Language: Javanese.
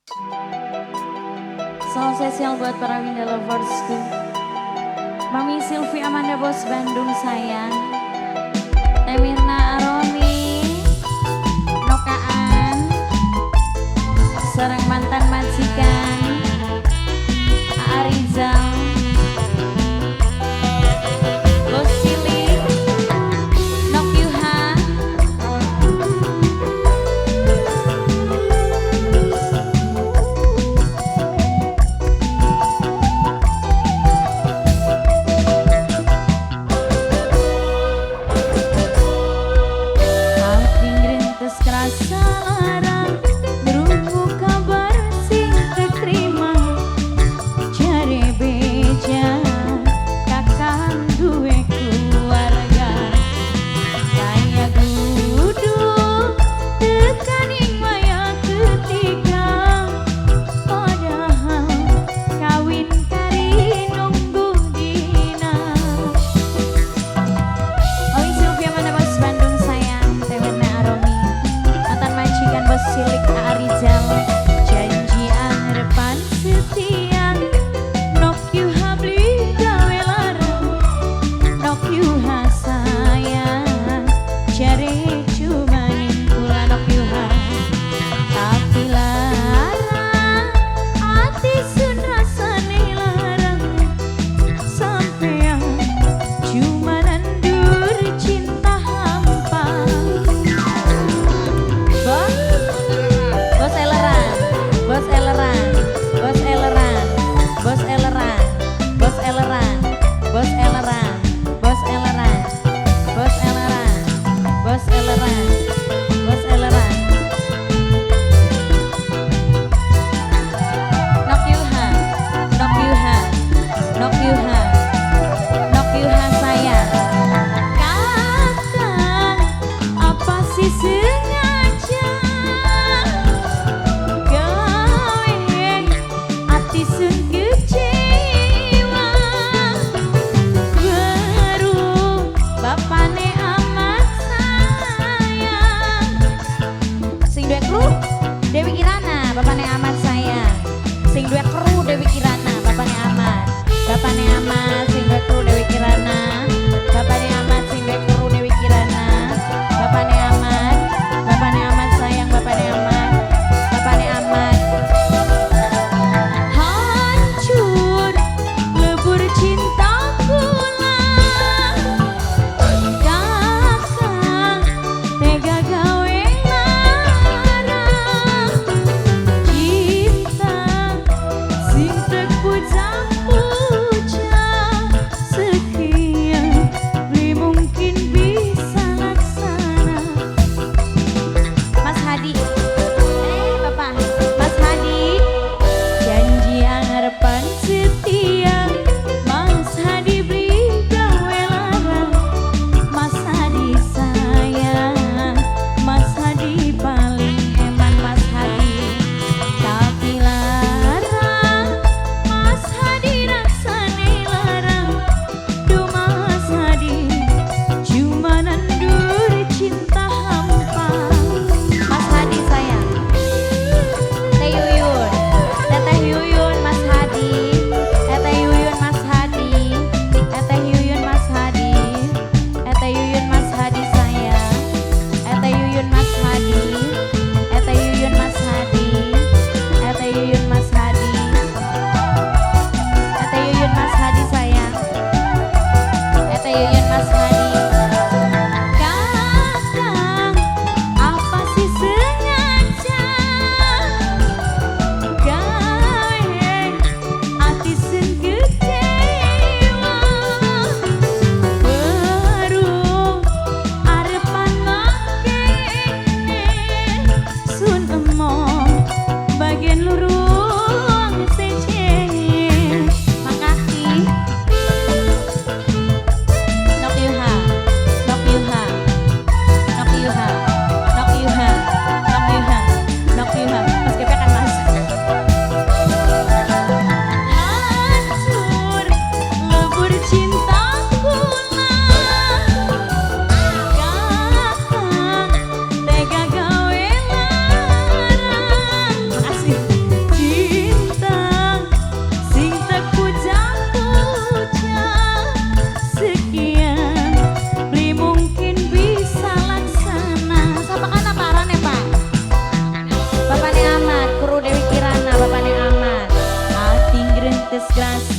Salam spesial buat para Winda Loversku. Mami Silvi Amanda Bos Bandung sayang. Teh Mirna Aromi Nokaan sareng mantan majikan Arizal Bos Cilik Nok Yuha. Hati ngrintes kerasa lara, ngrungu kabar sing keterima. Jare beja kakang duwe keluarga, kaya kudu tekaning maya ketiga. Padahal kawin kari nunggu dina. Oi Sylvia Amanda Bos Bandung sayang, Teh Mirna Aromi mantan majikan Bos Cilik Arizal. Janji arepan setia, Nok Yuha beli gawe lara, Nok Yuha sayang, jare cuma kula Nok Yuha. Tapi lara, ati sun rasane larang, sampeyan cuma nandur cinta hampa. Bos, Bos Eleran, Bos Eleran, Bos Eleran, Bos Eleran, Bos Eleran, Bos Eleran, Bos Eleran, Bos Eleran, Bos Eleran, Bos Eleran. Nok Yuha, Nok Yuha, Nok Yuha, Nok Yuha sayang. Kakang, apa sih sengaja gawe ati sun kecewa? Baru bapane amat sayang. Sing duwe kru Dewi Kirana, bapane amat sayang. Sing duwe kru Dewi Kirana, bapane amat. Bapane amat sing duwe kru Dewi Kirana. Bapane amat sing duwe kru Dewi Kirana. Bapane amat, bapane amat sayang, bapane amat. Bapane amat. Hancur lebur cinta kula. Kakang tega gawe lara, cinta sing tek puja-puja, sekian beli Ikhlas.